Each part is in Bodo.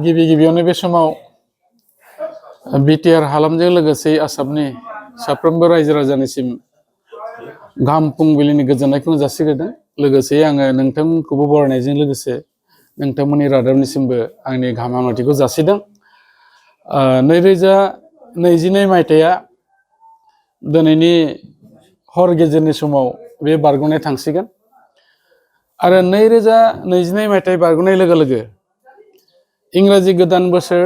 गिबि गिबियावनो बे समाव बिटिआर हालामजों लोगोसे आसामनि साफ्रोमबो रायजो राजानिसिम गाहाम फुंबिलिनि गोजोननायखौ जासिग्रोदों। लोगोसे आङो नोंथांमोनखौबो बरायनायजों लोगोसे नोंथांमोननि रादाबनिसिमबो आंनि गाहाम हामलायथिखौ जासिदों। 2022 मायथाइया दिनैनि हर गेजेरनि समाव बे बारग'नाय थांसिगोन आरो 2022 मायथाइ बारग'नाय लोगो लोगो इंराजि गोदान बोसोर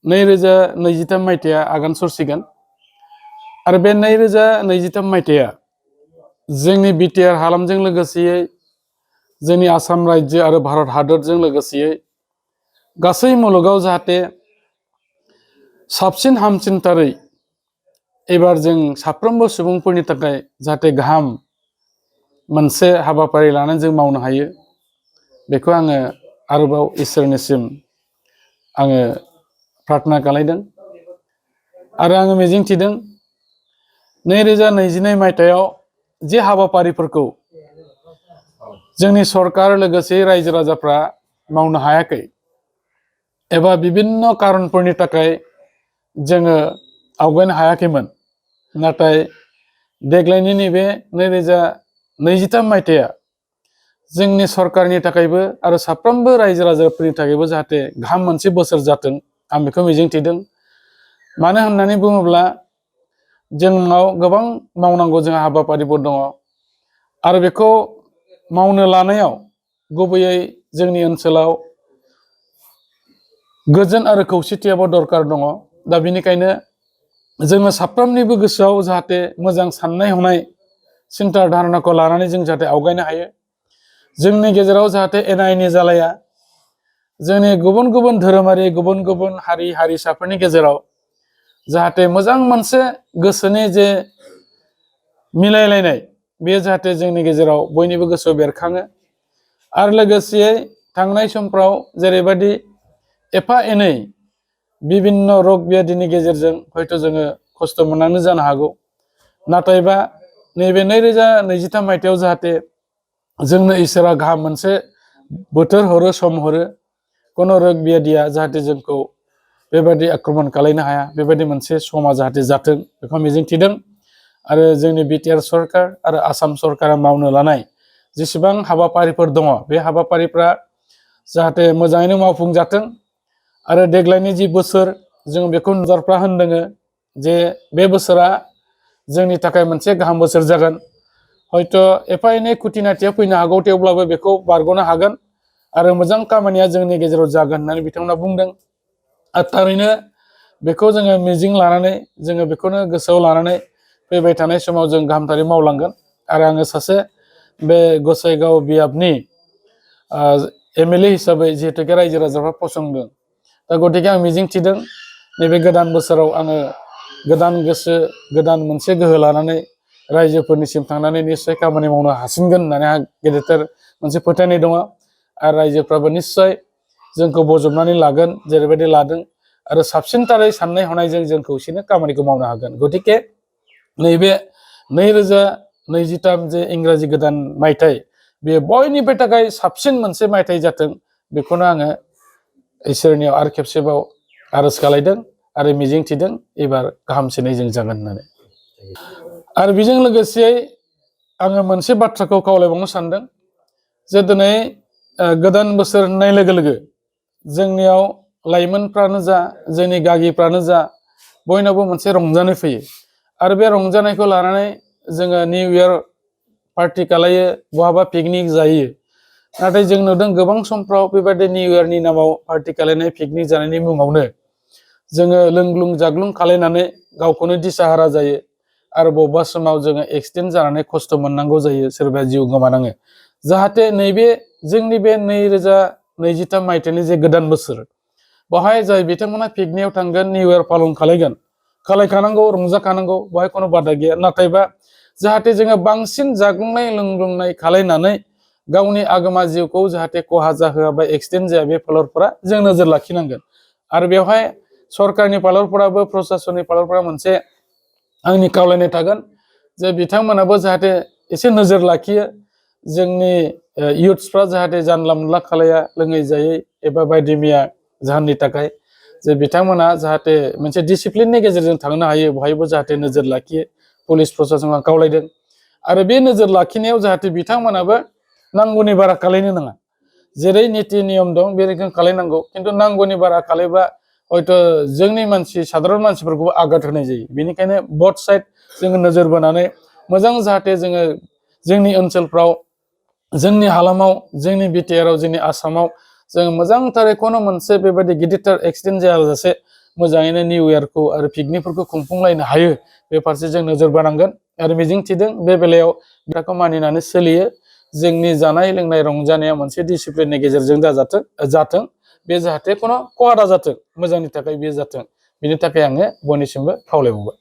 2023 मायथाइया आगान सुरसिगोन आरो बे 2023 मायथाइया जोंनि बिटिआर हालामजों लोगोसेयै जोंनि आसाम रायजो आरो भारत हादरजों लोगोसेयै गासै मुलुगाव जाहाथे साबसिन हामसिनथारै एबार जों साफ्रोमबो सुबुंफोरनि थाखाय जाहाथे गाहाम मोनसे हाबाफारि लानानै जों मावनो हायो, बेखौ आङो आरोबाव इसोरनिसिम आङो प्रार्थना खालामदों आरो आङो मिजिंथिदों 2022 मायथाइयाव जे हाबाफारिफोरखौ जोंनि सरकार लोगोसे रायजो राजाफ्रा मावनो हायाखै एबा बिभिन्न कारनफोरनि थाखाय जोङो आवगायनो हायाखैमोन, नाथाय देग्लायनि नैबे 2023 मायथाइया जोंनि सरकारनि थाखायबो आरो साफ्रोमबो रायजो राजाफोरनि थाखायबो जाहाथे गाहाम मोनसे बोसोर जाथों आं बेखौ मिजिंथिदों। मानो होननानै बुङोब्ला जोंनाव गोबां मावनांगौ जोंहा हाबाफारिफोर दङ आरो बेखौ मावनो लानायाव गुबैयै जोंनि ओनसोलाव गोजोन आरो खौसेथियाबो दरकार दङ। दा बेनिखायनो जोङो साफ्रोमनिबो गोसोआव जाहाथे मोजां साननाय हनाय सिन्था धारनाखौ लानानै जों जाहाथे आवगायनो हायो, जोंनि गेजेराव जाहाथे एना एनि जालाया, जोंनि गुबुन गुबुन धोरोमारि गुबुन गुबुन हारि हारिसाफोरनि गेजेराव जाहाथे मोजां मोनसे गोसोनि जे मिलायलायनाय बेयो जाहाथे जोंनि गेजेराव बयनिबो गोसोआव बेरखाङो आरो लोगोसेयै थांनाय समफ्राव जेरैबायदि एफा एनै बिभिन्न रग बियादिनि गेजेरजों हयथ' जोङो खस्थ' मोननांगौ जानो हागौ, नाथायबा नैबे 2023 मायथाइयाव जाहाथे जोंनो इसोरा गाहाम मोनसे बोथोर हरो, सम हरो, खुनु रग बियादिया जाहाथे जोंखौ बेबायदि आक्रमण खालामनो हाया, बेबायदि मोनसे समा जाहाथे जाथों बेखौ मिजिंथिदों। आरो जोंनि बिटिआर सरकार आरो आसाम सरकारा मावनो लानाय जेसेबां हाबाफारिफोर दङ बे हाबाफारिफ्रा जाहाथे मोजाङैनो मावफुंजाथों आरो देग्लायनि जि बोसोर जों बेखौ नुजारफ्रा होनदों जे बे बोसोरा जोंनि थाखाय मोनसे गाहाम बोसोर जागोन। हयथ' एफा एनै खुथिनाथिया फैनो हागौ, थेवब्लाबो बेखौ बारग'नो हागोन आरो मोजां खामानिया जोंनि गेजेराव जागोन होननानै बिथांमोना बुंदों। आरो थारैनो बेखौ जोङो मिजिं लानानै जोङो बेखौनो गोसोआव लानानै फैबाय थानाय समाव जों गाहामथारै मावलांगोन। आरो आङो सासे बे गसाइगाव बियाबनि एमएलए हिसाबै जिहेतुके रायजो राजाफ्रा फसंदों, दा गतिके आं मिजिंथिदों नैबे गोदान बोसोराव आङो गोदान गोसो गोदान मोनसे गोहो लानानै रायजोफोरनिसिम थांनानै निस्सय खामानि मावनो हासिनगोन होननानै आंहा गेदेरथार मोनसे फोथायनाय दङ आरो रायजोफ्राबो निस्सय जोंखौ बजबनानै लागोन जेरैबायदि लादों आरो साबसिनथारै साननाय हनायजों जों खौसेनो खामानिखौ मावनो हागोन। गतिके नैबे 2023 जे इंराजि गोदान मायथाइ बेयो बयनिबो थाखाय साबसिन मोनसे मायथाइ जाथों, बेखौनो आङो इसोरनियाव आरो खेबसेबाव आरज खालायदों आरो मिजिंथिदों एबार गाहामसिनै जों जागोन होननानै। आरो बेजों लोगोसे आङो मोनसे बाथ्राखौ खावलायबावनो सानदों जे दिनै गोदान बोसोर होननाय लोगो लोगो जोंनियाव लाइमोनफ्रानो जा जोंनि गागिफ्रानो जा बयनावबो मोनसे रंजानाय फैयो आरो बे रंजानायखौ लानानै जोङो निउ इयार पार्टि खालायो, बहाबा पिकनिक जायो। नाथाय जों नुदों गोबां समफ्राव बेबायदि निउ इयारनि नामाव पार्टि खालायनाय पिकनिक जानायनि मुङावनो जोङो लोंग्लुं जाग्लुं खालायनानै गावखौनो दिसाहारा जायो आरो बबेबा समाव जोङो एक्सिडेन्ट जानानै खस्थ' मोननांगौ जायो, सोरबाया जिउ गोमानाङो। जाहाथे नैबे जोंनि बे 2023 मायथाइनि जे गोदान बोसोर बेवहाय जाय बिथांमोना पिकनिकआव थांगोन, निउ इयार पालन खालायखानांगौ, रंजाखानांगौ, बेवहाय खुनु बादा गैया। नाथायबा जाहाथे जोङो बांसिन जाग्लुंनाय लोंग्लुंनाय खालायनानै गावनि आगोमा जिउखौ जाहाथे खहा जाहोआ बा एक्सिडेन्ट जाया, बे फालरफोरा जों नोजोर लाखिनांगोन। आरो बेवहाय सरकारनि फालरफोराबो प्रसासननि फालरफोरा मोनसे आंनि खावलायनाय थागोन जे बिथांमोनाबो जाहाथे एसे नोजोर लाखियो, जोंनि इयुथ्सफ्रा जाहाथे जानला मोनला खालाया लोङै जायै एबा बायदि मैया जाहोननि थाखाय जे बिथांमोना जाहाथे मोनसे डिसिप्लिननि गेजेरजों थांनो हायो बहायबो जाहाथे नोजोर लाखियो पुलिस प्रशासना खावलायदों आरो बे नोजोर लाखिनायाव जाहाथे बिथांमोनाबो नांगौनि बारा खालायनो नाङा जेरै नीति नियम दं बे रोखोम खालायनांगौ खिन्थु नांगौनि बारा खालायबा हयथ' जोंनि मानसि साधारन मानसिफोरखौबो आघात होनाय जायो बेनिखायनो बोथ साइड जोङो नोजोर बोनानै मोजां जाहाथे जोङो जोंनि ओनसोलफ्राव जोंनि हालामाव जोंनि बिटिआरआव जोंनि आसामाव जों मोजांथारै कोनो मोनसे बेबायदि गिदिरथार एक्सिडेन्ट जायाजासे मोजाङैनो निउ इयारखौ आरो पिकनिकफोरखौ खुंफुंलायनो हायो बे फारसे जों नोजोर बोनांगोन आरो मिजिंथिदों बे बेलायाव खोथाखौ मानिनानै सोलियो जोंनि जानाय लोंनाय रंजानाया मोनसे डिसिप्लिननि गेजेरजों जाथों बे जाहाथे कोनो खहा दाजाथों मोजांनि थाखाय बे जाथों बेनि थाखाय आङो बयनिसिमबो खावलायबावबाय